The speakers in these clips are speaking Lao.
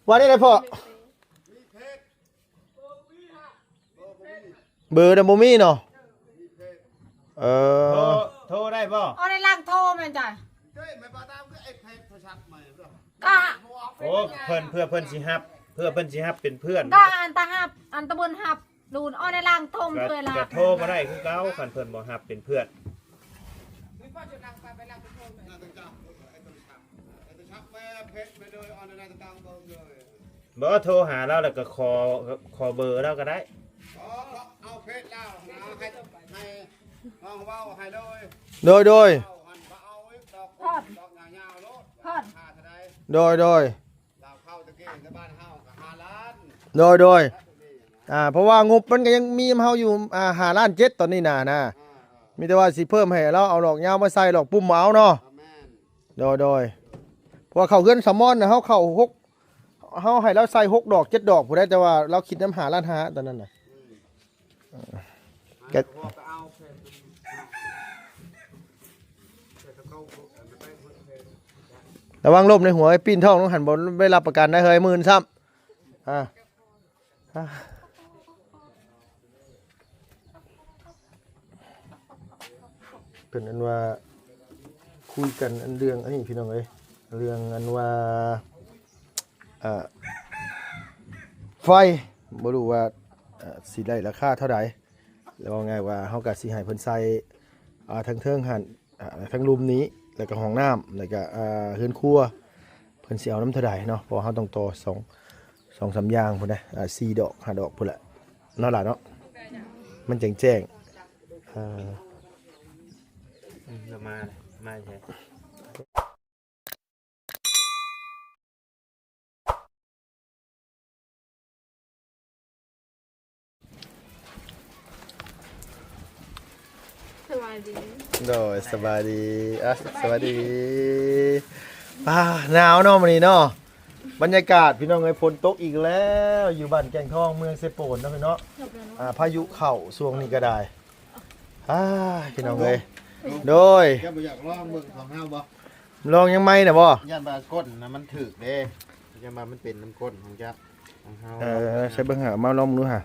ວ່າໄດ້ໃດພໍ່? ເບີນະບໍ່ມີເນາະ. ເອີ ໂທ ໂທໄດ້ບໍ່? ເອົາໃນຫຼັງໂທແມ່ນຈ້ະ. ກະ ໂອ້ ເພິ່ນ ເພື່ອເພິ່ນຊິຮັບ ເພື່ອເພິ່ນຊິຮັບເປັນເພື່ອນ ກະອັນຕາຮັບ ອັນຕາເບິ່ນຮັບ ລູນ ເອົາໃນຫຼັງໂທ ເພື່ອລະ ກະໂທບໍ່ໄດ້ຄືເກົ່າ ຄັນເພິ່ນບໍ່ຮັບເປັນເພື່ອນ. ບໍ່ ໂທຫາລາວແລ້ວກໍຂໍ ຂໍເບີລາວກໍໄດ້. ເອົາເຟສລາວ ເອົາໃຫ້ ໃຫ້ນ້ອງເວົ້າໃຫ້ເລີຍ. ໂດຍ ໂດຍ ເວົ້າຫັ້ນບໍ່ເອົາອີກດອກ ດອກຍາວໆໂລດ. ໂດຍ ໂດຍ ລາວເຂົ້າຕະກີ້ໃນບ້ານເຮົາກໍຫ້າລ້ານ. ໂດຍ ໂດຍ ອ່າ ເພາະວ່າງົບມັນກໍຍັງມີນຳເຮົາຢູ່ ອ່າ ຫ້າລ້ານເຈັດຕອນນີ້ນະ ນະ. ອ່າ ມີແຕ່ວ່າຊິເພີ່ມໃຫ້ລາວເອົາດອກຍາວມາໃສ່ ດອກປຸ່ມມາເອົາເນາະ. ແມ່ນ. ໂດຍ ໂດຍ ເພາະວ່າເຂົ້າເຮືອນສາມອນນະ ເຮົາເຂົ້າຫົກ ເຮົາໃຫ້ລາວໃສ່ຫົກດອກເຈັດດອກພຸ້ນໃດ ແຕ່ວ່າລາວຄິດນຳຫ້າລ້ານຫ້າຕອນນັ້ນນະ. ອືມ ກະ ລະວັງລົມໃນຫົວ ໄອ້ປີ້ນທ້ອງຫັ້ນບໍ່ໄດ້ຮັບປະກັນໄດ້ເຮີ້ຍ ໝື່ນຊ້ຳ. ອ່າ ເພິ່ນອັນວ່າຄຸຍກັນອັນເລື່ອງອັນນີ້ພີ່ນ້ອງເອີຍ ເລື່ອງອັນວ່າ ອ່າ ໄຟ ບໍ່ຮູ້ວ່າ ອ່າ ຊິໄດ້ລາຄາເທົ່າໃດ ແລ້ວເວົ້າງ່າຍວ່າເຮົາກະຊິໃຫ້ເພິ່ນໃສ່ ອ່າ ທາງເທິງຫັ້ນ ອ່າ ທາງລຸ່ມນີ້ ແລ້ວກະຫ້ອງນ້ຳ ແລ້ວກະ ອ່າ ເຮືອນຄົວ ເພິ່ນຊິເອົານຳເທົ່າໃດເນາະ ເພາະວ່າເຮົາຕ້ອງຕໍ່ສອງ ສອງສາມຢ່າງພຸ້ນນະ ອ່າ ສີ່ດອກຫ້າດອກພຸ້ນແຫຼະເນາະຫຼານເນາະ. ມັນແຈ້ງໆ ອ່າ ອືມ ລະມາ ມາແທ້. ສະບາຍດີ ໂດຍ ສະບາຍດີ ອ່ະ ສະບາຍດີ. ອ່າ ໜາວເນາະມື້ນີ້ເນາະ ບັນຍາກາດພີ່ນ້ອງເອີຍ ຝົນຕົກອີກແລ້ວ ຢູ່ບ້ານແກ້ງທອງ ເມືອງເຊໂປນເນາະພີ່ນ້ອງເນາະ. ອ່າ ພາຍຸເຂົ້າຊ່ວງນີ້ກໍໄດ້. ອ່າ ພີ່ນ້ອງເອີຍ ໂດຍ ເຈົ້າບໍ່ຢາກລອງເບິ່ງຂອງເຮົາບໍ່? ລອງຍັງໃໝ່ນະບໍ່? ຢ້ານວ່າກົ້ນນະມັນຖືກເດ້ ຢ້ານວ່າມັນເປັນນຳກົ້ນຂອງເຈົ້າ ຂອງເຮົາ. ເອີ ໃສ່ເບິ່ງຫາ ມາລອງເບິ່ງດູຫາ.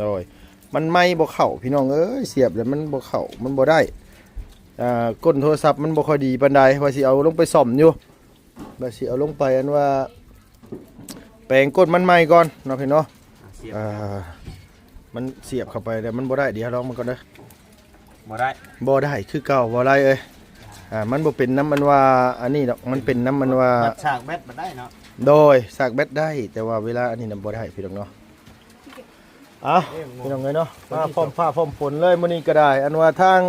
ໂດຍ ມັນໄມ້ບໍ່ເຂົ້າພີ່ນ້ອງເອີຍ ສຽບແລ້ວມັນບໍ່ເຂົ້າ ມັນບໍ່ໄດ້. ອ່າ ກົ້ນໂທລະສັບມັນບໍ່ຄ່ອຍດີປານໃດ ວ່າຊິເອົາລົງໄປສ້ອມຢູ່ ວ່າຊິເອົາລົງໄປ ອັນວ່າ ແປງກົ້ນມັນໃໝ່ກ່ອນເນາະພີ່ເນາະ. ອ່າ ມັນສຽບເຂົ້າໄປແລ້ວມັນບໍ່ໄດ້ ດຽວລອງມັນກ່ອນເດີ. ບໍ່ໄດ້ ບໍ່ໄດ້ຄືເກົ່າ ບໍ່ໄດ້ເອີຍ. ອ່າ ມັນບໍ່ເປັນນຳອັນວ່າອັນນີ້ດອກ ມັນເປັນນຳອັນວ່າ ມັນສາກແບັດບໍ່ໄດ້ເນາະ. ໂດຍ ສາກແບັດໄດ້ ແຕ່ວ່າເວລາອັນນີ້ນະບໍ່ໄດ້ພີ່ນ້ອງເນາະ. ເອົ້າ ພີ່ນ້ອງເອີຍເນາະ ມາພ້ອມຟ້າພ້ອມຝົນເລີຍມື້ນີ້ກໍໄດ້ ອັນວ່າທາງ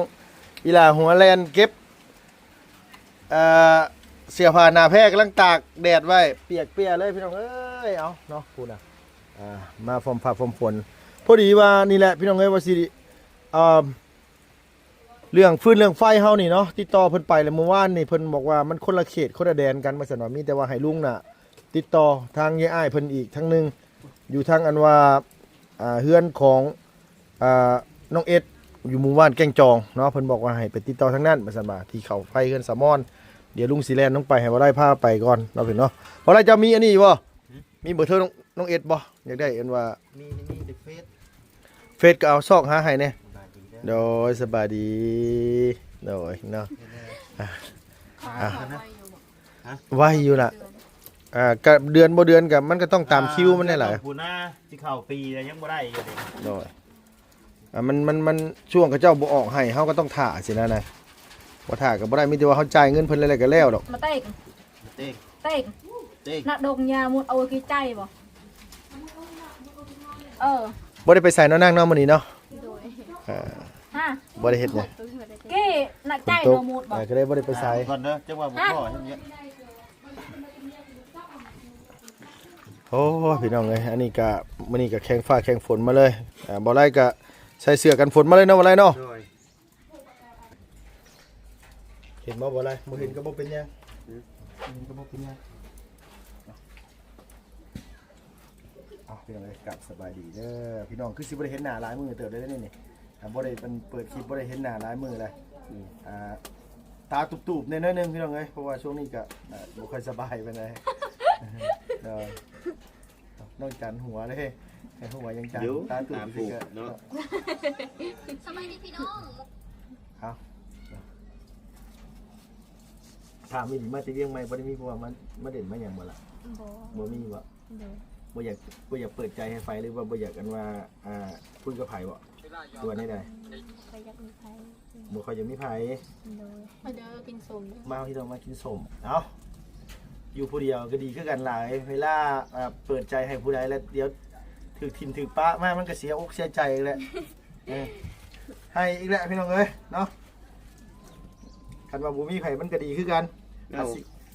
ອີຫຼ້າຫົວແລ່ນເກັບ ເອີ ເສື້ອຜ້າໜ້າແພກຳລັງຕາກແດດໄວ້ ປຽກເປຍເລີຍພີ່ນ້ອງເອີຍ. ເອົາເນາະ ພຸ້ນນະ ອ່າ ມາພ້ອມຟ້າພ້ອມຝົນ ພໍດີວ່ານີ້ແຫຼະພີ່ນ້ອງເອີຍ ວ່າຊິ ເອີ ເລື່ອງຟືນເລື່ອງໄຟເຮົານີ້ເນາະ ຕິດຕໍ່ເພິ່ນໄປແລ້ວ ມື້ວານນີ້ເພິ່ນບອກວ່າມັນຄົນລະເຂດຄົນລະແດນກັນວ່າຊັ້ນວ່າ ມີແຕ່ວ່າໃຫ້ລຸງນະຕິດຕໍ່ທາງຍາຍອ້າຍເພິ່ນອີກທາງໜຶ່ງ ຢູ່ທາງອັນວ່າ ອ່າ ເຮືອນຂອງ ອ່າ ນ້ອງເອັດ ຢູ່ໝູ່ບ້ານແກ້ງຈອງເນາະ ເພິ່ນບອກວ່າໃຫ້ໄປຕິດຕໍ່ທາງນັ້ນວ່າຊັ້ນວ່າ ທີ່ເຂົ້າໄຟເຮືອນສາມອນ. ດຽວລຸງຊິແລ່ນລົງໄປໃຫ້ບໍ່ໄດ້ພາໄປກ່ອນເນາະພີ່ນ້ອງເນາະ. ບໍ່ໄດ້ ເຈົ້າມີອັນນີ້ຢູ່ບໍ່? ຫືມ? ມີເບີໂທນ້ອງ ນ້ອງເອັດບໍ່? ຢາກໄດ້ອັນວ່າ ມີ ມີແຕ່ເຟສ ເຟສກໍເອົາ ຊອກຫາໃຫ້ແດ່. ໂດຍ ສະບາຍດີ ໂດຍເນາະ. ອ່າ ໄວຢູ່ລະ ອ່າ ກະເດືອນບໍ່ເດືອນກະ ມັນກໍຕ້ອງຕາມຄິວມັນແຫຼະ. ອ່າ ຜູ້ນາຊິເຂົ້າປີແລ້ວຍັງບໍ່ໄດ້ຢູ່ເດ້. ໂດຍ ອ່າ ມັນ ມັນ ມັນ ຊ່ວງເຂົາເຈົ້າບໍ່ອອກໃຫ້ ເຮົາກໍຕ້ອງຖ້າຊີ້ນະນາຍ ບໍ່ຖ້າກໍບໍ່ໄດ້ ມີແຕ່ວ່າເຮົາຈ່າຍເງິນເພິ່ນແລ້ວກໍແລ້ວດອກ. ມາເຕັກ ເຕັກ ເຕັກ ເຕັກ ນະດົງຍາມຸດເອົາກີໃຈບໍ່? ເອີ ບໍ່ໄດ້ໄປໃສເນາະນາງເນາະ ມື້ນີ້ເນາະ. ໂດຍ ອ່າ ຮະ ບໍ່ໄດ້ເຮັດຫຍັງ ເກນະໃຈເນາະມຸດບໍ່? ອ່າ ກໍເລີຍບໍ່ໄດ້ໄປໃສ. ອ່າ ກ່ອນເດີ ຈັກວ່າບໍ່ພໍ. ຮະ ໂອ້ ພີ່ນ້ອງເອີຍ ອັນນີ້ກະ ມື້ນີ້ກະແຂ່ງຟ້າແຂ່ງຝົນມາເລີຍ. ອ່າ ບໍ່ໄລ່ກະໃສ່ເສື້ອກັນຝົນມາເລີຍເນາະ ບໍ່ໄລ່ເນາະ. ໂດຍ ເຫັນບໍ່ ບໍ່ໄລ່? ບໍ່ເຫັນກໍບໍ່ເປັນຫຍັງ. ຫືມ? ບໍ່ເຫັນກໍບໍ່ເປັນຫຍັງ. ເອົາ ພີ່ນ້ອງເອີຍ ກັບສະບາຍດີເດີພີ່ນ້ອງ. ຄືຊິບໍ່ໄດ້ເຫັນໜ້າຫຼາຍມື້ເຕີບເລີຍນີ້ ອ່າ ບໍ່ໄດ້ ມັນເປີດຄລິບ ບໍ່ໄດ້ເຫັນໜ້າຫຼາຍມື້ແລ້ວ. ອືມ ອ່າ ຕາຕູບໆແດ່ໜ້ອຍໜຶ່ງພີ່ນ້ອງເອີຍ ເພາະວ່າຊ່ວງນີ້ກະ ອ່າ ບໍ່ຄ່ອຍສະບາຍປານໃດ. ເອີ ນ້ອງຈັນຫົວເດ້ ໃຫ້ຫົວຍັງຈັນ ຢູ່ ຕາຕູບ ຕາປູບ ກະ ເນາະ. ສະບາຍດີພີ່ນ້ອງ. ເອົາ ຖາມອີ່ຫຼີ ມາແຕ່ວຽງໃໝ່ບໍ່ໄດ້ມີຜູ້ວ່າມາ ມາຫຼິ້ນມາຫຍັງບໍ່ລະ? ບໍ່ ບໍ່ມີບໍ່? ໂດຍ ບໍ່ຢາກ ບໍ່ຢາກເປີດໃຈໃຫ້ໃຜ ຫຼືວ່າບໍ່ຢາກ ອັນວ່າ ອ່າ ຄຸຍກັບໃຜບໍ່ ຫຼືວ່າແນວໃດ? ບໍ່ຄ່ອຍຢາກມີໃຜ ບໍ່ຄ່ອຍຢາກມີໃຜ. ໂດຍ ມາເດີ ກິນສົ້ມເດີ ມາພີ່ນ້ອງ ມາກິນສົ້ມ. ເອົ້າ ຢູ່ຜູ້ດຽວກໍດີຄືກັນຫຼາຍ ເວລາ ອ່າ ເປີດໃຈໃຫ້ຜູ້ໃດແລ້ວ ດຽວຖືກຖິ້ມຖືກປະມາ ມັນກໍເສຍອົກເສຍໃຈອີກແຫຼະ. ເອີ ໃຫ້ອີກແຫຼະພີ່ນ້ອງເອີຍເນາະ. ຄັນວ່າບໍ່ມີໃຜມັນກໍດີຄືກັນ. ເຮົາ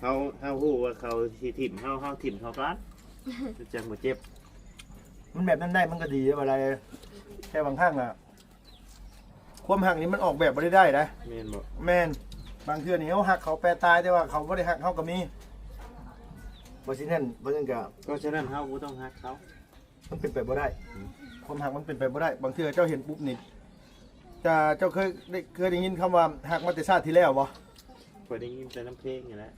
ເຮົາ ເຮົາຮູ້ວ່າເຂົາຊິຖິ້ມເຮົາ ເຮົາຖິ້ມເຂົາກ່ອນ ຈັ່ງບໍ່ເຈັບ. ມັນແບບນັ້ນໄດ້ມັນກໍດີ ເວລາ ແຕ່ບາງຄັ້ງນະ ຄວາມຮັກນີ້ມັນອອກແບບບໍ່ໄດ້ໄດ້ນະ. ແມ່ນບໍ່? ແມ່ນ. ບາງເທື່ອນີ້ເຮົາຮັກເຂົາແປຕາຍ ແຕ່ວ່າເຂົາບໍ່ໄດ້ຮັກເຮົາກໍມີ. ເພາະສະນັ້ນ ເພາະສະນັ້ນກໍ ເພາະສະນັ້ນເຮົາບໍ່ຕ້ອງຮັກເຂົາ. ມັນເປັນໄປບໍ່ໄດ້. ອືມ ຄວາມຮັກມັນເປັນໄປບໍ່ໄດ້. ບາງເທື່ອເຈົ້າເຫັນປຸບນີ້ ຈະ ເຈົ້າເຄີຍໄດ້ ເຄີຍໄດ້ຍິນຄຳວ່າຮັກມາແຕ່ຊາດທີ່ແລ້ວບໍ່? ຂ້ອຍໄດ້ຍິນແຕ່ນຳເພງນີ້ແຫຼະ.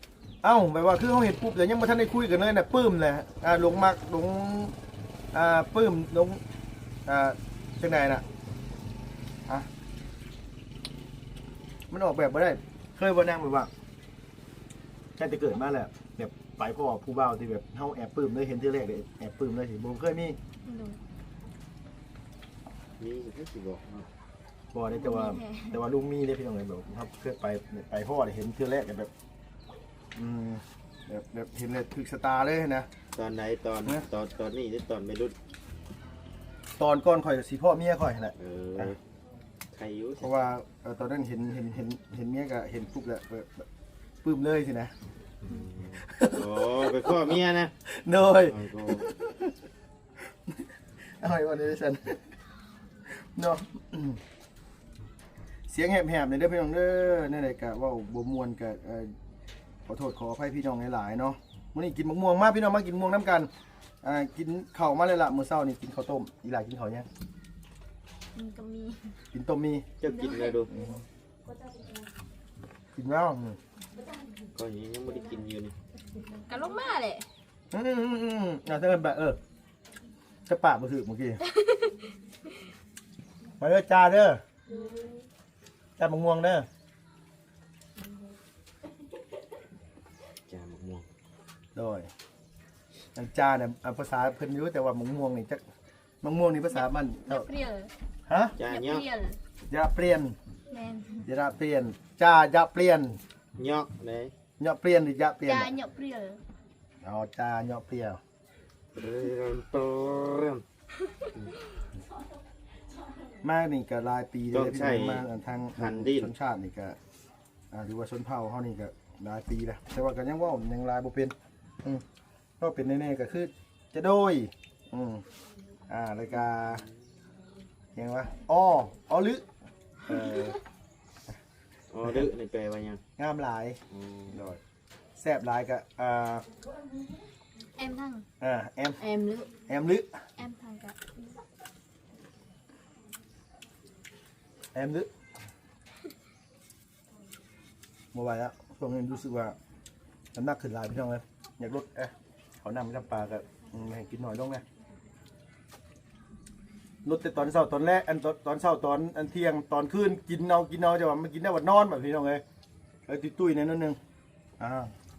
ເອົ້າ ແບບວ່າຄືເຮົາເຫັນປຸບແລ້ວຍັງບໍ່ທັນໄດ້ຄຸຍກັນເລີຍນະ ປຶ້ມແຫຼະ ອ່າ ຫຼົງມັກ ຫຼົງ ອ່າ ປຶ້ມ ຫຼົງ ອ່າ ຈັ່ງໃດນະ ອ່າ ມັນອອກແບບບໍ່ໄດ້. ເຄີຍບໍ່ນາງ ແບບວ່າ ຕັ້ງແຕ່ເກີດມາແລ້ວ ແບບໄປພໍ້ຜູ້ບ່າວທີ່ແບບເຮົາແອບປຶ້ມເລີຍ ເຫັນເທື່ອແລກແອບປຶ້ມເລີຍ ບໍ່ເຄີຍມີ? ໂດຍ ມີກໍຄືຊິບອກເນາະ. ບໍ່ໄດ້ ແຕ່ວ່າ ມີແທ້ ແຕ່ວ່າລຸງມີເດ້ພີ່ນ້ອງເອີຍ ແບບເຮົາເຄີຍໄປ ໄປພໍ້ເຫັນເທື່ອແລກແບບ ອືມ ແບບ ແບບເຫັນແລ້ວຖືກຊະຕາເລີຍນະ. ຕອນໃດ? ຕອນ ຮະ? ຕອນ ຕອນນີ້ ຫຼື ຕອນໄວລຸ້ນ? ຕອນກ່ອນຂ້ອຍຊິພໍ້ເມຍຂ້ອຍຫັ້ນແຫຼະ. ເອີ ອ່ະ ໃຄຢູ່ ເພາະວ່າ ເອີ ຕອນນັ້ນເຫັນ ເຫັນ ເຫັນ ເຫັນເມຍກໍເຫັນປຸບແລ້ວ ແບບ ແບບປຶ້ມເລີຍຊີ້ນະ. ອືມ ໂອ້ ໄປພໍ້ເມຍນະ? ໂດຍ ໂອ້ໂຫ ເອົາໃຫ້ວ່າໄດ້ຊັ້ນເນາະ. ອືມ ສຽງແຫບໆ ແດ່ເດີພີ່ນ້ອງເດີ ແນວໃດກະເວົ້າບໍ່ມ່ວນກະ ເອີ ຂໍໂທດຂໍອະໄພພີ່ນ້ອງຫຼາຍໆເນາະ. ມື້ນີ້ກິນໝາກມ່ວງ ມາພີ່ນ້ອງມາກິນໝາກມ່ວງນຳກັນ. ອ່າ ກິນເຂົ້າມາແລ້ວລະ ມື້ເຊົ້ານີ້ກິນເຂົ້າຕົ້ມ. ອີຫຼ້າກິນເຂົ້າຫຍັງ? ກິນກໍມີ ກິນຕົ້ມມີ. ເຈົ້າກິນແລ້ວດູ. ອືມ ກິນແລ້ວ. ອືມ ຂ້ອຍຍັງບໍ່ໄດ້ກິນຢູ່ນີ້ ກໍລົງມາແຫຼະ. ອືມໆໆ ອາ ເອີ ຈະປາກບໍ່ຖືກມື້ກີ້. ມາເດີ ຈ້າເດີ ຈ້າໝາກມ່ວງເດີ ຈ້າໝາກມ່ວງ. ໂດຍ ອັນຈ້ານະ ອັນພາສາເພິ່ນຢູ່ ແຕ່ວ່າໝາກມ່ວງນີ້ຈັກ ໝາກມ່ວງນີ້ພາສາບ້ານເຈົ້າ ຍະປ່ຽນ. ຮະ? ຈ້າຍະປ່ຽນ. ຍະປ່ຽນ. ແມ່ນ ຍະປ່ຽນ ຈ້າຍະປ່ຽນ. ເຍາະເດ້ ເຍາະປ່ຽນ ຫຼື ຍະປ່ຽນ? ຈ້າຍະປ່ຽນ. ອໍ ຈ້າຍະປ່ຽນ. ມານີ້ກໍຫຼາຍປີແລ້ວ ມາທາງຊົນຊາດນີ້ກໍ ອ່າ ຫຼືວ່າຊົນເຜົ່າເຮົານີ້ກໍຫຼາຍປີແລ້ວ ແຕ່ວ່າກໍຍັງເວົ້າຫຍັງຫຼາຍບໍ່ເປັນ. ອືມ ເວົ້າເປັນແນ່ໆ ກໍຄືຈະໂດຍ. ອືມ ອ່າ ແລ້ວກໍຫຍັງວະ ອໍ ອໍ ຫຼື ເອີ ອໍ ຫຼື ນີ້ແປວ່າຫຍັງ? ງາມຫຼາຍ. ອໍ ໂດຍ ແຊບຫຼາຍກະ ອ່າ ແອມທັງ ເອີ ແອມ ແອມ ຫຼື ແອມ ຫຼື ແອມທັງກະ ແອມ ຫຼື ບໍ່ໄຫວແລ້ວ ຊ່ວງນີ້ຮູ້ສຶກວ່ານ້ຳໜັກຂຶ້ນຫຼາຍພີ່ນ້ອງເອີຍ. ຢາກລົດ ເອີ ເຂົ້ານ້ຳນ້ຳປາກະ ອືມ ໃຫ້ກິນໜ້ອຍລົງແດ່. ລົດແຕ່ຕອນເຊົ້າຕອນແລງ ອັນ ຕອນ ຕອນເຊົ້າຕອນ ອັນ ທ່ຽງຕອນຄືນ ກິນເອົາ ກິນເອົາ ຈະວ່າມັນກິນໄດ້ບັດນອນບັດ ພີ່ນ້ອງເອີຍ. ເອີ ຕຸ້ຍໆ ແດ່ໜ້ອຍໜຶ່ງ. ອ່າ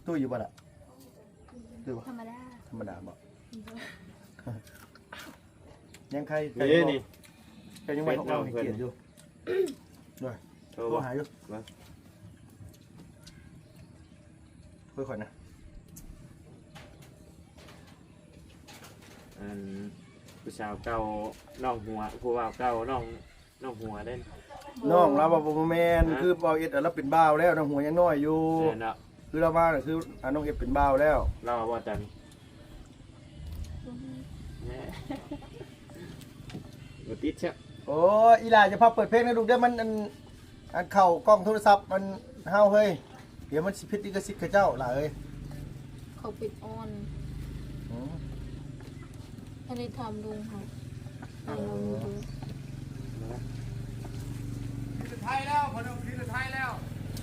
ຕຸ້ຍຢູ່ບໍ່ລະ? ຕຸ້ຍບໍ່? ທຳມະດາ ທຳມະດາບໍ່? ໂດຍ ຍັງໄຄ ໄຄຢູ່ບໍ່? ນີ້ ເຈົ້າຍັງໄວ້ ເຮົາໃຫ້ກຽດຢູ່. ໂດຍ ໂທຫາຢູ່ ມາ ໂທຂ້ອຍນະ. ອັນ ຜູ້ສາວເກົ່ານ້ອງຫົວ ຜູ້ບ່າວເກົ່ານ້ອງ ນ້ອງຫົວເດ້. ນ້ອງລາວວ່າບໍ່ແມ່ນ ຮະ? ຄືບ່າວເອັດລາວເປັນບ່າວແລ້ວ ນ້ອງຫົວຍັງນ້ອຍຢູ່. ແມ່ນເນາະ ຄືລາວມາ ຄື ອ່າ ນ້ອງເອັດເປັນບ່າວແລ້ວ ລາວວ່າຈັ່ງ ບໍ່ຮູ້ ແນ່ ບໍ່ຕິດຊະ. ໂອ້ຍ ອີຫຼ້າ ຢ່າພາເປີດເພງນະລູກເດີ ມັນ ອັນ ອັນ ເຂົ້າກ້ອງໂທລະສັບ ມັນ ເຮົາເຮີ້ຍ ດຽວມັນຊິຜິດລິຂະສິດເຂົາເຈົ້າຫຼາຍເອີຍ. ເຂົາປິດອອນ. ອືມ ອັນນີ້ຖາມລຸງເຮົາ ເອີ ໃຫ້ເຮົາຢູ່. ມາ ໄທແລ້ວ ພະນົມ ໄທແລ້ວ.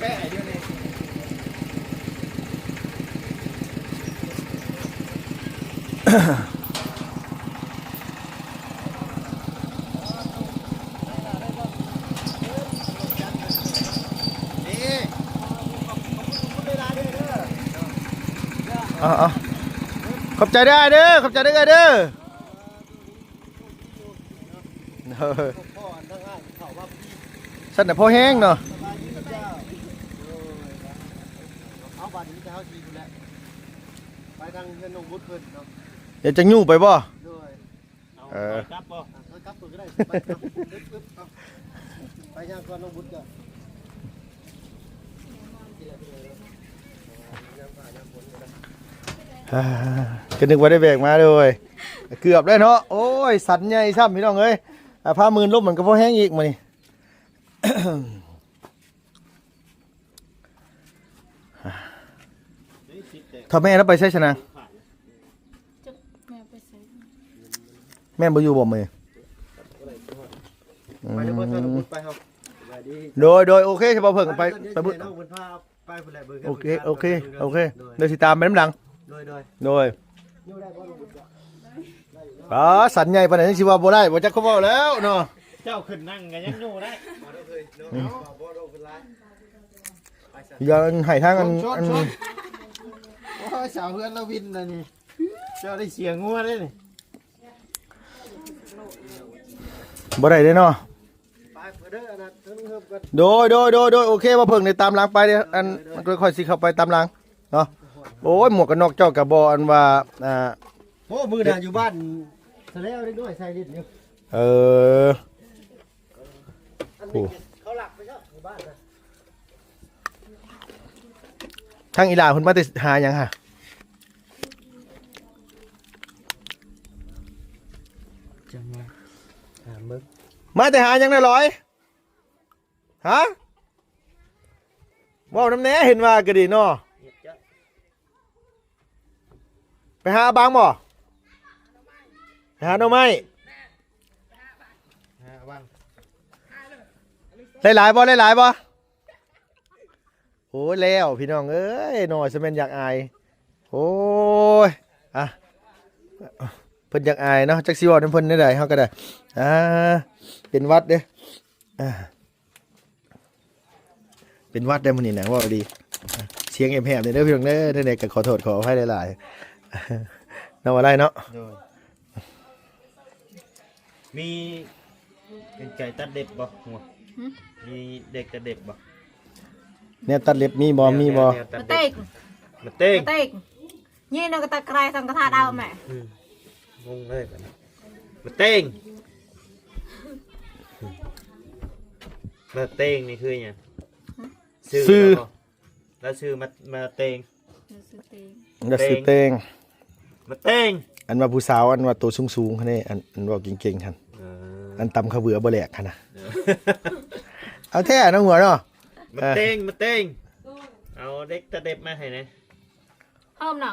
ແປະໃຫ້ເດີນີ້. ເອົາໆ ຂອບໃຈເດີອ້າຍເດີ ຂອບໃຈເດີເອື້ອຍເດີ. ຊັ້ນນະພໍແຮງເນາະ. ເອົາບາດນີ້ເຮົາຊິພຸ້ນແຫຼະ ໄປທາງເຮືອນນ້ອງບຸດເພິ່ນເນາະ. ເຮັດຈັກຍູ້ໄປບໍ່? ໂດຍ. ເອີ ເອົາກັບບໍ່? ເອົາກັບເພິ່ນກໍໄດ້ ໄປ ໄປຍ່າງກ່ອນນ້ອງບຸດກໍ ອ່າ ກໍນຶກວ່າໄດ້ແບກມາເດີ. ເກືອບແລ້ວເນາະ. ໂອ້ຍ ສັນໃຫຍ່ຊ້ຳພີ່ນ້ອງເອີຍ. ອ່າ ພາມື່ນລົມມັນກໍພໍແຮງອີກມື້ນີ້. ຖ້າແມ່ລາວໄປໃສຊະນາ? ຈັກແມ່ໄປໃສ? ແມ່ບໍ່ຢູ່ບໍ່ມື້? ອືມ ໄປເດີ ໄປເຮົາ. ໂດຍ ໂດຍ ໂອເຄ ສະເບົາເຜິ້ງ ໄປ ໄປ ໄປເບິ່ງ ໄປພຸ້ນແຫຼະ ເບິ່ງ ໂອເຄ ໂອເຄ ໂອເຄ ໂດຍ ດຽວຊິຕາມໄປນຳຫຼັງ. ໂດຍ ໂດຍ ໂດຍ. ອໍ ສັນໃຫຍ່ປານໃດ ຍັງຊິວ່າບໍ່ໄດ້ ບໍ່ຈັກຄວາມເວົ້າແລ້ວເນາະ. ເຈົ້າຂຶ້ນນັ່ງກໍຍັງຢູ່ໄດ້. ອືມ ຢ່າໃຫ້ທາງອັນ ອັນ ໂອ້ຍ ສາວເຮືອນລາວວິນນະນີ້ ເຈົ້າໄດ້ເສຍງົວເດ້ນີ້. ບໍ່ໄດ້ເດ້ເນາະ. ໂດຍ ໂດຍ ໂດຍ ໂດຍ ໂອເຄ ບໍ່ເພິ່ງໄດ້ຕາມຫຼັງໄປເດ້. ອັນ ຂ້ອຍຊິເຂົ້າໄປຕາມຫຼັງເນາະ. ໂອ້ຍ ໝວກກັນນັອກເຈົ້າກໍບໍ່ ອັນວ່າ ອ່າ ໂອ້ ມື້ໜ້າຢູ່ບ້ານຊະແລ້ວ ເດັກນ້ອຍໃສ່ຫຼິ້ນຢູ່. ເອີ ອັນນີ້ເຂົາລັກໄປຊະ ຢູ່ບ້ານນະ. ທາງອີ່ຫຼ້າເພິ່ນມາແຕ່ຫາຫຍັງຫະ? ຈັ່ງວ່າ ຖາມເບິ່ງ ມາແຕ່ຫາຫຍັງນະຫຼອຍ? ຮະ? ເວົ້ານຳແດ່ ເຫັນວ່າກໍດີເນາະ. ໄປຫາບັງບໍ່? ໄປຫາໜໍ່ໄມ້. ຫາບັງ. ຫຼາຍໆບໍ່? ຫຼາຍໆບໍ່? ໂອ້ຍ ແລ້ວພີ່ນ້ອງເອີຍ ນ້ອຍຊະແມ່ນຢາກອາຍ. ໂອ້ຍ ອ່ະ ເພິ່ນຢາກອາຍເນາະ ຈັກຊິເວົ້ານຳເພິ່ນແນວໃດ ເຮົາກໍໄດ້ ອ່າ ເປັນຫວັດເດ້ ອ່າ ເປັນຫວັດໄດ໋ມື້ນີ້ນະ ເວົ້າດີ. ສຽງແຫບໆເດີພີ່ນ້ອງເດີ ຈັ່ງໃດກໍຂໍໂທດຂໍອະໄພຫຼາຍໆ ເນາະ ວ່າໄດ້ເນາະ. ໂດຍ. ມີກັນໄກຕັດເລັບບໍ່? ຫື? ມີເດັກຕັດເລັບບໍ່? ແນວຕັດເລັບມີບໍ່? ແນວ ມີບໍ່? ແນວ ແນວຕັດເລັບ ມາເຕັງ ມາເຕັງ ມາເຕັງ. ນີ້ນະກໍຕັດກະໄລສັງກະທາດເອົາແມ່. ອືມ ງົງເລີຍບັດນີ້ ມາເຕັງ. ມາເຕັງນີ້ຄືຫຍັງ? ຊື່ ຊື່ ລາວບໍ່? ລາວຊື່ມາ ມາເຕັງ ລາວຊື່ເຕັງ ລາວຊື່ເຕັງ ມາເຕັງ ອັນວ່າຜູ້ສາວ ອັນວ່າໂຕສູງໆຫັ້ນເດ້ ອັນ ອັນເວົ້າເກັ່ງໆຫັ້ນ ເອີ ອັນຕຳເຂົ້າເບືອບໍ່ແຫຼກຫັ້ນນະ ເອີ ເອົາແທ້ນ້ອງຫົວເນາະ ມາເຕັງ ເອີ ມາເຕັງ ເອົາເຫຼັກຕະເດັບມາໃຫ້ແດ່ ຫອມເນາະ.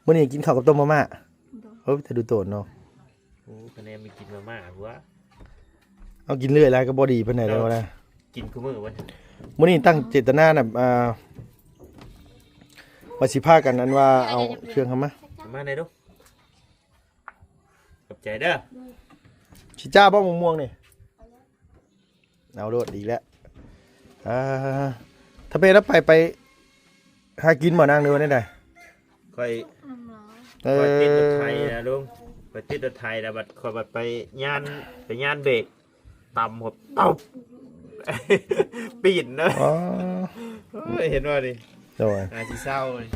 ມື້ນີ້ກິນເຂົ້າກັບຕົ້ມມາມ່າ ໂດຍ ໂອ້ຍ ແຕ່ດູໂຕນເນາະ ໂອ້ ຄະແນນໄປກິນມາມ່າພຸ້ນວະ ເອົາກິນເລື້ອຍຫຼາຍກໍບໍ່ດີປານໃດແລ້ວນະ ກິນຄູ່ມື້ເວີ້ຍ ມື້ນີ້ຕັ້ງເຈດຕະນານະ ອ່າ ວ່າຊິພາກັນ ອັນວ່າເອົາເຄື່ອງເຂົ້າມາ ມາແດ່ດູ ຂອບໃຈເດີ ຊິຈ້າບໍ່ ໝາກມ່ວງນີ້? ເອົາໂລດອີກແລ້ວ ອ່າ ຖ້າເປັນແລ້ວໄປ ໄປຫາກິນບໍ່ນາງ ຫຼືວ່າແນວໃດ? ຂ້ອຍ ເອີ ຂ້ອຍຕິດລົດໄຖນະລຸງ ຂ້ອຍຕິດລົດໄຖແລ້ວບັດຂ້ອຍບັດໄປຍານ ໄປຍານເບຣກ ຕຳຫົວຕົບ ປີ້ນເນາະ ອໍ ໂອ້ຍ ເຫັນບໍ່ນີ້ ໂດຍ ໜ້າຊິເສົ້ານີ້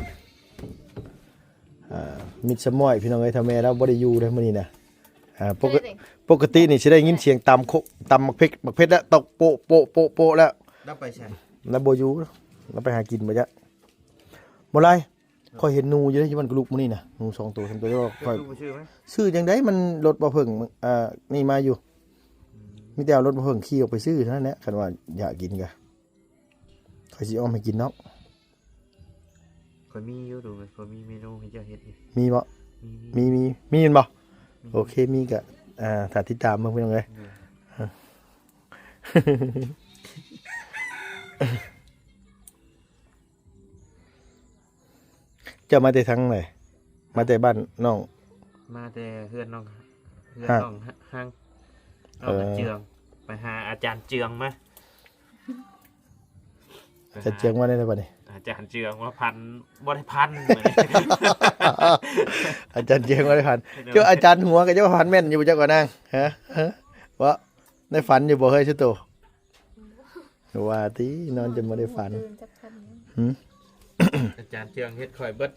ອ່າ ມິດສະມ້ອຍ ພີ່ນ້ອງເອີຍ ຖ້າແມ່ລາວບໍ່ໄດ້ຢູ່ເດ້ມື້ນີ້ນະ ອ່າ ປົກກະ ປົກກະຕິນີ້ຊິໄດ້ຍິນສຽງຕຳໂຄ ຕຳໝາກເຜັດ ໝາກເຜັດແລ້ວ ຕົກໂປະ ໂປະ ໂປະ ໂປະ ແລ້ວ ລາວໄປໃສ? ລາວບໍ່ຢູ່ ລາວໄປຫາກິນບໍ່ຈັກ ບໍ່ຫຼາຍ ຂ້ອຍເຫັນໜູຢູ່ເດ້ ຢູ່ບ້ານກະລຸກມື້ນີ້ນະ ໜູສອງໂຕສາມໂຕ ແຕ່ວ່າຂ້ອຍ ເຈົ້າຄືບໍ່ຊື້ມາ? ຊື້ຈັ່ງໃດ ມັນລົດບໍ່ເພິ່ງ ອ່າ ນີ້ມາຢູ່ ອືມ ມີແຕ່ເອົາລົດບໍ່ເພິ່ງຂີ່ອອກໄປຊື້ເທົ່ານັ້ນແຫຼະ ຄັນວ່າຢາກກິນກະ ຂ້ອຍຊິອ້ອມໃຫ້ກິນເນາະ ຂ້ອຍມີຢູ່ດູ ຂ້ອຍມີເມນູໃຫ້ເຈົ້າເຮັດຢູ່ ມີບໍ່? ມີ ມີ ມີ ມີແມ່ນບໍ່? ມີ ໂອເຄ ມີກະ ອ່າ ຖ້າຕິດຕາມເບິ່ງ ພີ່ນ້ອງເອີຍ ໂດຍ ເຈົ້າມາແຕ່ທາງໃດ? ມາແຕ່ບ້ານນ້ອງ? ມາແຕ່ເຮືອນນ້ອງ ເຮືອນ ຮະ ນ້ອງ ຮະ ຮັງ ນ້ອງ ເອີ ອາເຈືອງ ໄປຫາອາຈານເຈືອງມາ ອາຈານເຈືອງວ່າແນວໃດບັດນີ້? ອາຈານເຈືອງວ່າພັນ ບໍ່ໄດ້ພັນ ອາຈານເຈືອງບໍ່ໄດ້ພັນ ໂດຍ ເຈົ້າອາຈານຫົວກໍເຈົ້າວ່າພັນແມ່ນຢູ່ບໍ່ ເຈົ້າກໍນາງ? ຮະ? ຮະ? ບໍ່ ໄດ້ຝັນຢູ່ບໍ່ເຮີ້ຍ ຊຸໂຕ? ວ່າຕິ ນອນຈົນບໍ່ໄດ້ຝັນ ຫືມ ອາຈານເຈືອງເຮັດຂ້ອຍເບິດ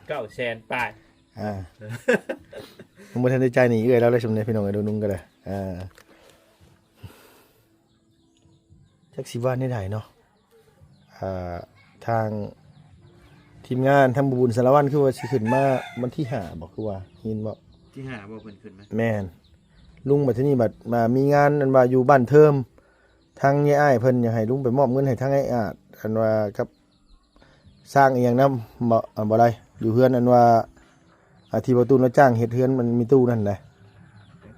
ເກົ້າແສນປາຍ ອ່າ ຍັງບໍ່ທັນໄດ້ຈ່າຍໜີ້ເອື້ອຍລາວເລີຍ ຊຸມນີ້ພີ່ນ້ອງເອີຍ ລຸງໆກໍໄດ້ ອ່າ ຈັກຊິວ່າແນວໃດເນາະ ອ່າ ທາງທີມງານ ທາງບໍ່ບຸນສາລະວັນ ຄືວ່າຊິຂຶ້ນມາວັນທີຫ້າບໍ ຄືວ່າຍິນບໍ? ທີຫ້າບໍ ເພິ່ນຂຶ້ນມາ? ແມ່ນ ລຸງບັດທີນີ້ບັດມາມີງານ ອັນວ່າຢູ່ບ້ານເທີມ ທາງຍາຍອ້າຍເພິ່ນຢາກໃຫ້ລຸງໄປມອບເງິນໃຫ້ທາງອ້າຍອາດ ອັນວ່າກັບ ສ້າງອີ່ຫຍັງນຳບໍ່ ອັນບໍ່ໄດ້ ຢູ່ເຮືອນ ອັນວ່າ ອ່າ ທີ່ບໍ່ຕູນລາວຈ້າງເຮັດເຮືອນ ມັນມີຕູ້ນັ້ນນະ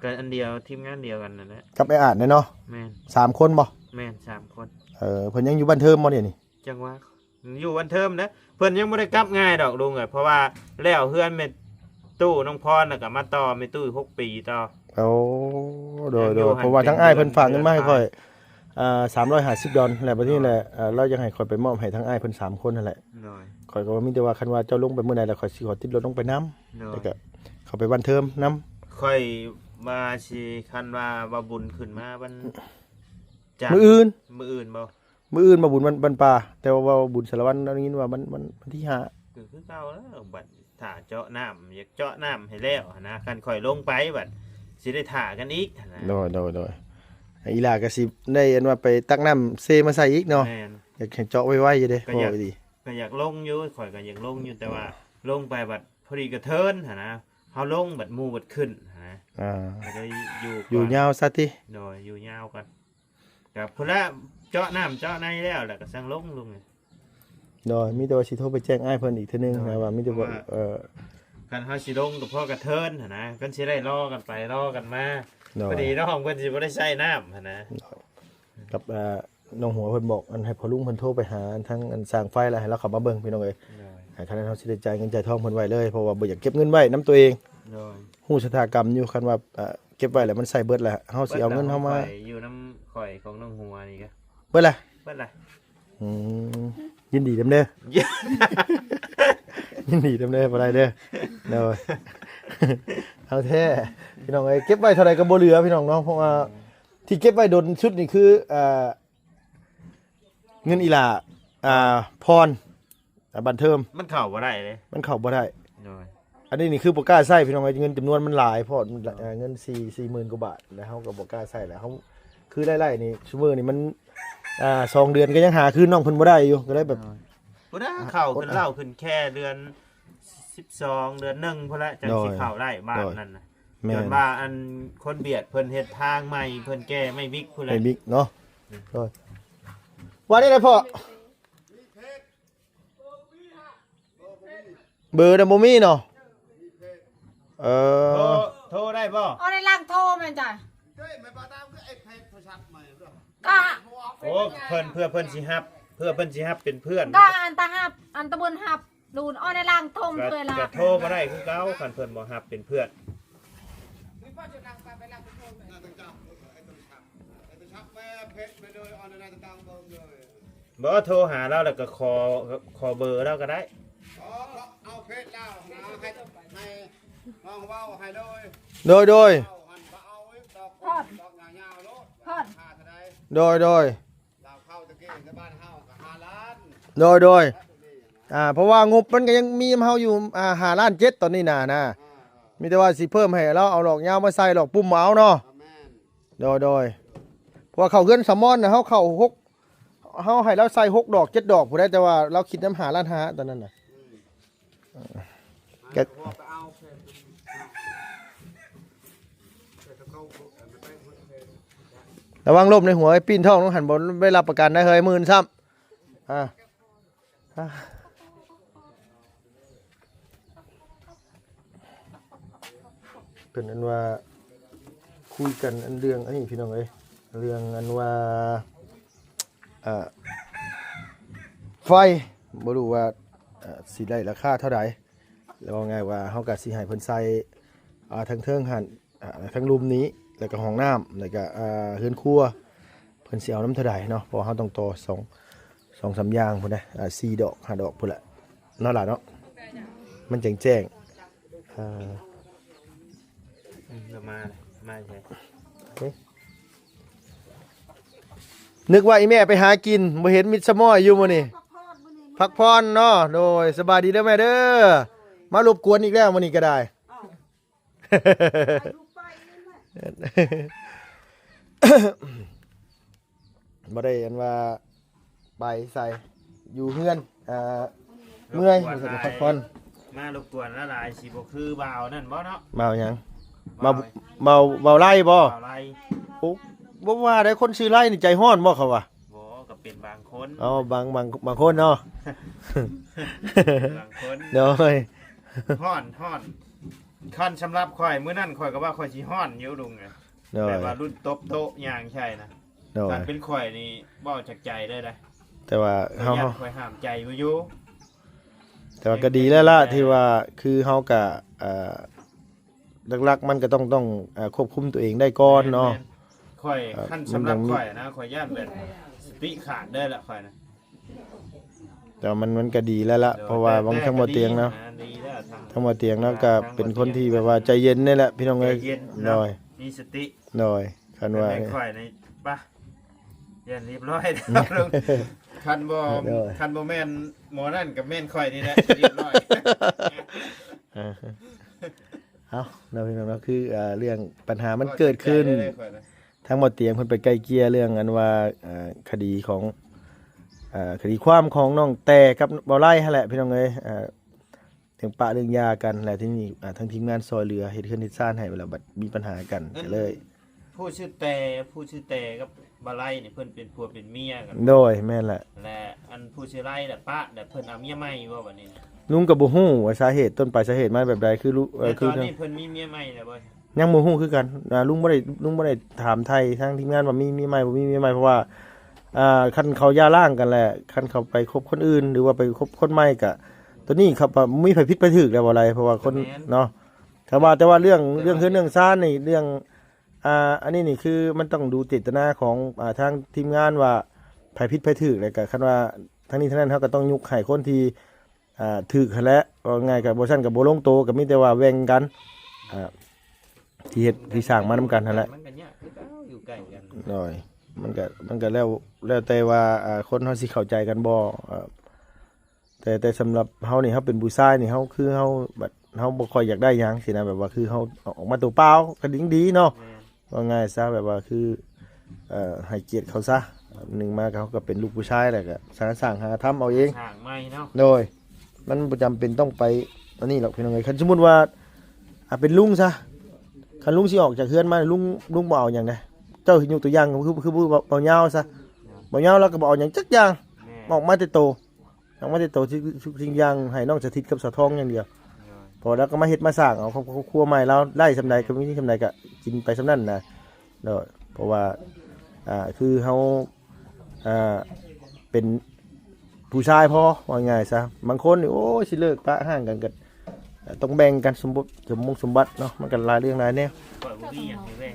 ກໍອັນດຽວ ທີມງານດຽວກັນນັ້ນແຫຼະ ກັບອ້າຍອາດນະເນາະ ແມ່ນ ສາມຄົນບໍ່? ແມ່ນ ສາມຄົນ ເອີ ເພິ່ນຍັງຢູ່ບ້ານເທີມບໍ່ດຽວນີ້? ຈັ່ງວ່າ ຢູ່ບ້ານເທີມນະ ເພິ່ນຍັງບໍ່ໄດ້ກັບງ່າຍດອກລຸງເອີຍ ເພາະວ່າແລ້ວເຮືອນແມ່ຕູ້ນ້ອງພອນ ແລ້ວກໍມາຕໍ່ແມ່ຕູ້ຫົກປີຕໍ່ ໂອ້ ໂດຍ ໂດຍ ເພາະວ່າທາງອ້າຍເພິ່ນຝາກເງິນມາໃຫ້ຂ້ອຍ ອ່າ ສາມຮ້ອຍຫ້າສິບດອນ ແລ້ວບັດນີ້ແຫຼະ ອ່າ ລາວຢາກໃຫ້ຂ້ອຍໄປມອບໃຫ້ທາງອ້າຍເພິ່ນສາມຄົນຫັ້ນແຫຼະ ໂດຍ ຂ້ອຍກໍວ່າມີແຕ່ວ່າຄັນວ່າເຈົ້າລົງໄປມື້ໃດ ແລ້ວຂ້ອຍຊິຂໍຕິດລົດລົງໄປນຳ ໂດຍ ແລ້ວກໍເຂົ້າໄປບ້ານເທີມນຳ ຂ້ອຍວ່າຊິ ຄັນວ່າບ່າວບຸນຂຶ້ນມາວັນຈັນ ມື້ອື່ນ ມື້ອື່ນບໍ່? ມື້ອື່ນມາບຸນວັນ ວັນປ່າ ແຕ່ວ່າເວົ້າບຸນສາລະວັນ ໄດ້ຍິນວ່າມັນ ມັນ ວັນທີຫ້າ ກໍຄືເກົ່າແລ້ວ ບັດຖ້າເຈາະນ້ຳ ຢາກເຈາະນ້ຳໃຫ້ແລ້ວຫັ້ນນະ ຄັນຂ້ອຍລົງໄປບັດຊິໄດ້ຖ້າກັນອີກຫັ້ນນະ ໂດຍ ໂດຍ ໂດຍ ອີ່ຫຼ້າກໍຊິໄດ້ ອັນວ່າໄປຕັກນ້ຳເຊມາໃສ່ອີກເນາະ ແມ່ນ ຢາກໃຫ້ເຈາະໄວໆຢູ່ເດ້ ກໍຢາກ ເວົ້າດີ ກໍຢາກລົງຢູ່ ຂ້ອຍກໍຢາກລົງຢູ່ ແຕ່ວ່າລົງໄປບັດພໍດີກະເທີນຫັ້ນນະ ເຮົາລົງບັດໝູ່ບັດຂຶ້ນຫັ້ນນະ ອ່າ ກໍເລີຍຢູ່ ຢູ່ຍາວຊະຕິ ໂດຍ ຢູ່ຍາວກ່ອນ ກໍພຸ້ນລະ ເຈາະນ້ຳເຈາະໃນແລ້ວ ແລ້ວກໍຈັ່ງລົງລຸງ ໂດຍ ມີແຕ່ວ່າຊິໂທໄປແຈ້ງອ້າຍເພິ່ນອີກເທື່ອໜຶ່ງ ໂດຍ ນະ ວ່າມີແຕ່ວ່າ ເອີ ຄັນເຮົາຊິລົງກໍພໍກະເທີນຫັ້ນນະ ຄັນຊິໄດ້ລໍກັນໄປລໍກັນມາ ໂດຍ ພໍດີນ້ອງເພິ່ນຊິບໍ່ໄດ້ໃຊ້ນ້ຳຫັ້ນນະ ໂດຍ ກັບ ເອີ ນ້ອງຫົວເພິ່ນບອກ ອັນ ໃຫ້ພໍ່ລຸງເພິ່ນໂທໄປຫາທາງ ອັນ ຊ່າງໄຟ ແລ້ວໃຫ້ລາວເຂົ້າມາເບິ່ງ ພີ່ນ້ອງເອີຍ ໂດຍ ໃຫ້ ຄັນນັ້ນເຮົາຊິໄດ້ຈ່າຍເງິນຈ່າຍທອງເພິ່ນໄວເລີຍ ເພາະວ່າບໍ່ຢາກເກັບເງິນໄວ້ນຳຕົວເອງ ໂດຍ ຮູ້ຊະຕາກຳຢູ່ ຄັນວ່າ ເອີ ເກັບໄວ້ແລ້ວມັນໃຊ້ເບິດແລ້ວ ເຮົາຊິເອົາເງິນເຮົາມາ ຢູ່ນຳຂ້ອຍ ຂອງນ້ອງຫົວນີ້ກະ ເບິດແລ້ວ ເບິດແລ້ວ ອືມ ຍິນດີນຳເດີ ຍິນດີນຳເດີ ບໍ່ໄດ້ເດີ ໂດຍ ເອົາແທ້ ພີ່ນ້ອງເອີຍ ເກັບໄວ້ເທົ່າໃດກໍບໍ່ເຫຼືອ ພີ່ນ້ອງເນາະ ເພາະວ່າ ອືມ ທີ່ເກັບໄວ້ດົນສຸດນີ້ຄື ອ່າ ເງິນອີ່ຫຼ້າ ອ່າ ພອນ ອ່າ ບັນເທີມ ມັນເຂົ້າບໍ່ໄດ້ເດ້ ມັນເຂົ້າບໍ່ໄດ້ ໂດຍ ອັນນີ້ນີ້ຄືບໍ່ກ້າໃຊ້ພີ່ນ້ອງເອີຍ ເງິນຈຳນວນມັນຫຼາຍໂພດ ເອີ ເງິນສີ່ ສີ່ໝື່ນກວ່າບາດ ແລ້ວເຮົາກໍບໍ່ກ້າໃຊ້ແລ້ວ ເຮົາ ຄືໄລ່ໆນີ້ຊຸມື້ນີ້ມັນ ອ່າ ສອງເດືອນກໍຍັງຫາຄືນນ້ອອງເພິ່ນບໍ່ໄດ້ຢູ່ ກໍເລີຍແບບ ໂດຍ ພຸ້ນນະ ເຂົ້າຂຶ້ນເຫຼົ່າຂຶ້ນແຄ່ເດືອນສິບສອງ ເດືອນໜຶ່ງພຸ້ນແຫຼະ ຈັ່ງ ໂດຍ ຊິເຂົ້າໄດ້ບ້ານ ໂດຍ ນັ້ນນະ ແມ່ນ ຍ້ອນວ່າອັນຄົນຫວຽດເພິ່ນເຮັດທາງໃໝ່ ເພິ່ນແກ້ໄມ້ວິກພຸ້ນແຫຼະ ໄມ້ວິກເນາະ ໂດຍ ວ່າແນວໃດພໍ່? ເບີນະບໍ່ມີເນາະ ເອີ ໂທ ໂທໄດ້ບໍ່? ເອົາໃນຫຼັງໂທແມ່ນຈ້ະ ກະ ໂອ້ ເພິ່ນ ເພື່ອເພິ່ນຊິຮັບ ເພື່ອເພິ່ນຊິຮັບເປັນເພື່ອນ ກະອັນຕາຮັບ ອັນຕາບຸນຮັບ ດູນ ເອົາໃນຫຼັງໂທ ເອີຍລະ ກະໂທມາໄດ້ຄືເກົ່າ ຄັນເພິ່ນບໍ່ຮັບເປັນເພື່ອນ ບໍ່ ໂທຫາລາວແລ້ວກໍຂໍ ຂໍເບີລາວກໍໄດ້ ເອົາເຟສລາວນະ ໃຫ້ ໃຫ້ນ້ອງເວົ້າໃຫ້ເລີຍ ໂດຍ ໂດຍ ເວົ້າຫັ້ນບໍ່ເອົາອີກດອກ ພອດ ດອກຍາວໆໂລດ ພອດ ຄ່າເທົ່າໃດ ໂດຍ ໂດຍ ລາວເຂົ້າຕະກີ້ໃນບ້ານເຮົາກໍຫ້າລ້ານ ໂດຍ ໂດຍ ອ່າ ເພາະວ່າງົບມັນກໍຍັງມີນຳເຮົາຢູ່ ອ່າ ຫ້າລ້ານເຈັດຕອນນີ້ນະ ນະ ອ່າ ມີແຕ່ວ່າຊິເພີ່ມໃຫ້ລາວເອົາດອກຍາວມາໃສ່ ດອກປຸ່ມເອົາເນາະ ແມ່ນ ໂດຍ ໂດຍ ເພາະວ່າເຂົ້າເຮືອນສາມອນນະ ເຮົາເຂົ້າຫົກ ເຮົາໃຫ້ລາວໃສ່ຫົກດອກເຈັດດອກພຸ້ນໃດ ແຕ່ວ່າລາວຄິດນຳຫ້າລ້ານຫ້າຕອນນັ້ນນະ ອືມ ກະ ລະວັງລົ້ມໃນຫົວ ໄອ້ປີ້ນທ້ອງຫັ້ນ ບໍ່ໄດ້ຮັບປະກັນໄດ້ເຮີ້ຍ ໝື່ນຊ້ຳ ອ່າ ອ່າ ເພິ່ນອັນວ່າຄຸຍກັນອັນເລື່ອງອັນນີ້ພີ່ນ້ອງເອີຍ ເລື່ອງອັນວ່າ ອ່າ ໄຟ ບໍ່ຮູ້ວ່າ ເອີ ຊິໄດ້ລາຄາເທົ່າໃດ ແລ້ວເວົ້າງ່າຍວ່າເຮົາກໍຊິໃຫ້ເພິ່ນໃສ່ ອ່າ ທາງເທິງຫັ້ນ ອ່າ ທາງລຸ່ມນີ້ ແລ້ວກໍຫ້ອງນ້ຳ ແລ້ວກໍ ອ່າ ເຮືອນຄົວ ເພິ່ນຊິເອົານຳເທົ່າໃດເນາະ ເພາະວ່າເຮົາຕ້ອງຕໍ່ສອງ ສອງສາມຢ່າງພຸ້ນນະ ອ່າ ສີ່ດອກ ຫ້າດອກພຸ້ນແຫຼະເນາະຫຼານເນາະ ມັນແຈ້ງໆ ອ່າ ອືມ ລະມາ ມາໃສ ເອີ ນຶກວ່າອີ່ແມ່ໄປຫາກິນ ບໍ່ເຫັນມິດສະມ້ອຍຢູ່ມື້ນີ້ ພັກຜ່ອນເນາະ ໂດຍ ສະບາຍດີເດີແມ່ເດີ ມາລົບກວນອີກແລ້ວມື້ນີ້ກໍໄດ້ ບໍ່ໄດ້ອັນວ່າໄປໃສ ຢູ່ເຮືອນ ອ່າ ເມື່ອຍ ພັກຜ່ອນ ມາລົບກວນຫຼາຍໆ ຊິບໍ່ຄືບ່າວນັ້ນບໍ່ເນາະ ບ່າວຫຍັງ ບ່າວ ບ່າວ ບ່າວໄລ່ບໍ່ ບ່າວໄລ່ ໂອ້ ບໍ່ວ່າໄດ້ ຄົນຊື່ໄລ່ນີ້ໃຈຮ້ອນບໍ່ເຂົາວ່າ ບໍ່ ກໍເປັນບາງຄົນ ເອົາ ບາງ ບາງ ບາງຄົນເນາະ ບາງຄົນ ໂດຍ ຮ້ອນ ຮ້ອນ ຄັນສຳລັບຂ້ອຍ ມື້ນັ້ນຂ້ອຍກໍວ່າຂ້ອຍຊິຮ້ອນຢູ່ລຸງເອີຍ ໂດຍ ແບບວ່າລຸ້ນຕົບໂຕະຍ່າງໃສ່ນະ ໂດຍ ຄັນເປັນຂ້ອຍນີ້ເວົ້າຈາກໃຈເລີຍນະ ແຕ່ວ່າເຮົາ ຂ້ອຍຢ້ານ ເຮົາ ຂ້ອຍຫ້າມໃຈບໍ່ຢູ່ ແຕ່ວ່າກໍດີແລ້ວລະ ແຕ່ ທີ່ວ່າຄືເຮົາກໍ ເອີ ຫຼັກໆມັນກໍຕ້ອງ ຕ້ອງ ເອີ ຄວບຄຸມຕົວເອງໄດ້ກ່ອນເນາະ ແມ່ນໆ ຂ້ອຍ ເອີ ຄັນສຳລັບ ມັນຍັງມີ ຂ້ອຍນະ ຂ້ອຍຢ້ານແບບສະຕິຂາດເລີຍລະຂ້ອຍນະ ແຕ່ວ່າມັນ ມັນກໍດີແລ້ວລະ ໂດຍ ເພາະວ່າ ແຕ່ ບາງ ແຕ່ ທາງບໍ່ຕຽງເນາະ ກໍດີແລ້ວ ທາງ ທາງບໍ່ຕຽງເນາະ ກໍເປັນຄົນທີ່ແບບວ່າໃຈເຢັນນີ້ແຫຼະພີ່ນ້ອງເອີຍ ໃຈເຢັນເນາະ ໂດຍ ມີສະຕິ ໂດຍ ຄັນວ່າ ແມ່ນຂ້ອຍນີ້ປະ ຢ້ານຮຽບຮ້ອຍ ຄັນບໍ່ ໂດຍ ຄັນບໍ່ແມ່ນໝໍນັ້ນກໍແມ່ນຂ້ອຍນີ້ແຫຼະ ຮຽບຮ້ອຍ ເອົາເນາະພີ່ນ້ອງເນາະ ຄື ເອີ ເລື່ອງບັນຫາມັນເກີດຂຶ້ນ ທາງບໍ່ຕຽງເພິ່ນໄປໄກ່ເກ່ຍເລື່ອງອັນວ່າ ເອີ ຄະດີຂອງ ເອີ ຄະດີຄວາມຂອງນ້ອງແຕ່ກັບບໍ່ໄລ່ຫັ້ນແຫຼະພີ່ນ້ອງເອີຍ ເອີ ເລື່ອງປະເລື່ອງຫຍ່າກັນ ແລ້ວທີນີ້ ອ່າ ທາງທີມງານຊ່ອຍເຫຼືອເຮັດເຮືອນເຮັດຊານໃຫ້ ແລ້ວບັດມີບັນຫາກັນ ອັນ ກໍເລີຍ ຜູ້ຊື່ແຕ່ ຜູ້ຊື່ແຕ່ກັບບ່າວໄລນີ້ເພິ່ນເປັນຜົວເປັນເມຍກັນ ໂດຍ ແມ່ນແຫຼະ ແລະ ອັນຜູ້ຊື່ໄລນະປະ ແລະ ເພິ່ນເອົາເມຍໃໝ່ບໍ່ບັດນີ້? ລຸງກໍບໍ່ຮູ້ວ່າສາເຫດ ຕົ້ນປາຍສາເຫດມາແບບໃດ ຄື ເອີ ແລະ ຄື ຕອນນີ້ເພິ່ນມີເມຍໃໝ່ແລ້ວບໍ່? ຍັງບໍ່ຮູ້ຄືກັນ ອ່າ ລຸງບໍ່ໄດ້ ລຸງບໍ່ໄດ້ຖາມໄຖ່ທາງທີມງານວ່າມີເມຍໃໝ່ບໍ່ ມີເມຍໃໝ່ ເພາະວ່າ ອ່າ ຄັນເຂົາຢ່າລ້າງກັນແຫຼະ ຄັນເຂົາໄປຄົບຄົນອື່ນ ຫຼືວ່າໄປຄົບຄົນໃໝ່ກະ ໂຕນີ້ເຂົາ ບໍ່ມີໃຜຜິດໃຜຖືກແລ້ວບໍ່ໄລ ເພາະວ່າຄົນ ແມ່ນ ເນາະ ຖ້າວ່າ ແຕ່ວ່າເລື່ອງ ແຕ່ວ່າ ເລື່ອງເຮືອນເລື່ອງຊານນີ້ ເລື່ອງ ອ່າ ອັນນີ້ນີ້ຄືມັນຕ້ອງດູເຈດຕະນາຂອງ ອ່າ ທາງທີມງານວ່າໃຜຜິດໃຜຖືກ ແລ້ວກະຄັນວ່າທາງນີ້ທາງນັ້ນ ເຮົາກໍຕ້ອງຍົກໃຫ້ຄົນທີ່ ອ່າ ຖືກຫັ້ນແຫຼະ ເວົ້າງ່າຍກໍບໍ່ຊັ້ນກໍບໍ່ລົງໂຕ ກໍມີແຕ່ວ່າແບ່ງກັນ ອ່າ ທີ່ເຮັດທີ່ສ້າງມານຳກັນຫັ້ນແຫຼະ ມັນກໍຍາກຄືເກົ່າ ຢູ່ໃກ້ກັນ ໂດຍ ມັນກໍ ມັນກໍແລ້ວ ແລ້ວແຕ່ວ່າ ອ່າ ຄົນເຮົາຊິເຂົ້າໃຈກັນບໍ່ ເອີ ແຕ່ ແຕ່ສຳລັບເຮົານີ້ ເຮົາເປັນຜູ້ຊາຍນີ້ ເຮົາ ຄືເຮົາບັດ ເຮົາບໍ່ຄ່ອຍຢາກໄດ້ຫຍັງຊີ້ນະ ແບບວ່າຄືເຮົາເອົາອອກມາຕົວເປົ່າກໍຍິ່ງດີເນາະ. ແມ່ນ ເວົ້າງ່າຍຊະ ແບບວ່າຄື ເອີ ໃຫ້ກຽດເຂົາຊະ. ໜຶ່ງມາກໍເຮົາກໍເປັນລູກຜູ້ຊາຍແລ້ວ ກໍຫາສ້າງຫາທຳເອົາເອງ ສ້າງໃໝ່ເນາະ. ໂດຍ ມັນບໍ່ຈຳເປັນຕ້ອງໄປອັນນີ້ດອກ ພີ່ນ້ອງເອີຍ. ຄັນສົມມຸດວ່າ ອ່າ ເປັນລຸງຊະ ຄັນລຸງຊິອອກຈາກເຮືອນມາ ລຸງ ລຸງບໍ່ເອົາຫຍັງເດ້. ເຈົ້າຍົກຕົວຢ່າງ ຄື ຄື ຄື ບ່າວຍາວຊະ ບ່າວຍາວລາວກໍບໍ່ເອົາຫຍັງຈັກຢ່າງ ແມ່ນ ອອກມາແຕ່ໂຕ ອອກມາແຕ່ໂຕ ທຸກສິ່ງທຸກສິ່ງຢ່າງໃຫ້ນ້ອງສະຖິດກັບສາວທອງຢ່າງດຽວ. ໂດຍ ເພາະວ່າລາວກໍມາເຮັດມາສ້າງເອົາຄອບຄົວໃໝ່ລາວ ໄດ້ສ່ຳໃດກໍມີສ່ຳໃດກໍກິນໄປສ່ຳນັ້ນນະ. ໂດຍ ເພາະວ່າ ອ່າ ຄືເຮົາ ອ່າ ເປັນຜູ້ຊາຍພໍ ເວົ້າງ່າຍຊະ. ບາງຄົນນີ້ ໂອ້ຍ ຊິເລີກປະຮ້າງກັນກໍຕ້ອງແບ່ງກັນສົມບົດ ສົມມຸງສົມບັດເນາະ ມັນກໍຫຼາຍເລື່ອງຫຼາຍແນວ. ຂ້ອຍບໍ່ມີຫຍັງໃຫ້ແບ່ງ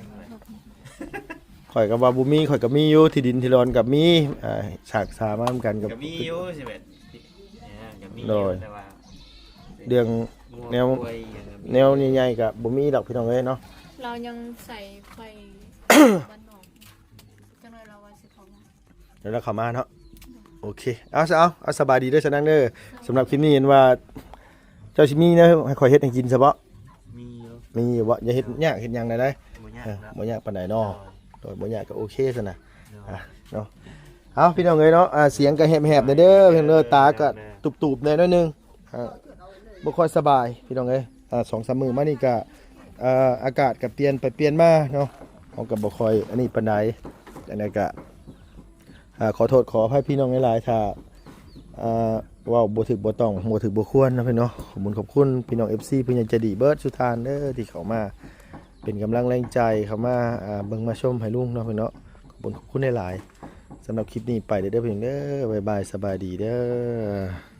ຂ້ອຍກໍວ່າບໍ່ມີ ຂ້ອຍກໍມີຢູ່ ທີ່ດິນທີ່ດອນກໍມີ ອ່າ ສາກສາມານຳກັນກໍ ກໍມີຢູ່ ຊິແບບ ເອີ ກໍມີຢູ່ ໂດຍ ແຕ່ວ່າເລື່ອງແນວ ແນວໃຫຍ່ໆກໍບໍ່ມີດອກ ພີ່ນ້ອງເອີຍເນາະ. ລາວຍັງໃສ່ໄຟບ້ານນອກ ຈັກໜ້ອຍລາວວ່າຊິເຂົ້າມາ ແລ້ວເຂົ້າມາເນາະ. ໂອເຄ ເອົາຊະ ເອົາ ເອົາ ສະບາຍດີເດີຊະນາງເດີ. ສຳລັບຄລິບນີ້ເຫັນວ່າເຈົ້າຊິມີແນວໃຫ້ຂ້ອຍເຮັດໃຫ້ກິນຊະບໍ? ມີຢູ່ ມີຢູ່ບໍ? ຢ່າເຮັດຍາກເຮັດຫຍັງໄດ້ ບໍ່ຍາກ ເອີ ບໍ່ຍາກປານໃດເນາະ. ໂດຍ ໂດຍ ບໍ່ຍາກກໍໂອເຄຊັ້ນນະ ໂດຍ ອ່າ ເນາະ. ເອົາ ພີ່ນ້ອງເອີຍເນາະ ອ່າ ສຽງກໍແຫບໆແດ່ເດີ ພີ່ນ້ອງເດີ ຕາກໍຕູບໆແດ່ໜ້ອຍໜຶ່ງ ອ່າ ບໍ່ຄ່ອຍສະບາຍ ພີ່ນ້ອງເອີຍ. ອ່າ ສອງສາມມື້ມານີ້ກະ ເອີ ອາກາດກະປ່ຽນໄປປ່ຽນມາເນາະ ເຮົາກະບໍ່ຄ່ອຍອັນນີ້ປານໃດ. ຈັ່ງໃດກະ ອ່າ ຂໍໂທດຂໍອະໄພພີ່ນ້ອງຫຼາຍໆ ຖ້າ ອ່າ ເວົ້າບໍ່ຖືກບໍ່ຕ້ອງ ບໍ່ຖືກບໍ່ຄວນເນາະພີ່ນ້ອງເນາະ. ຂອບຄຸນ ຂອບຄຸນພີ່ນ້ອງເອັຟຊີ ຜູ້ໃຫຍ່ໃຈດີເບິດສູ່ທ່ານເດີ ທີ່ເຂົ້າມາເປັນກຳລັງແຮງໃຈ ເຂົ້າມາ ອ່າ ເບິ່ງມາຊົມໃຫ້ລຸງເນາະພີ່ນ້ອງເນາະ. ຂອບຄຸນ ຂອບຄຸນຫຼາຍໆ. ສຳລັບຄລິບນີ້ໄປເດີພີ່ນ້ອງເດີ ບາຍບາຍ ສະບາຍດີເດີ.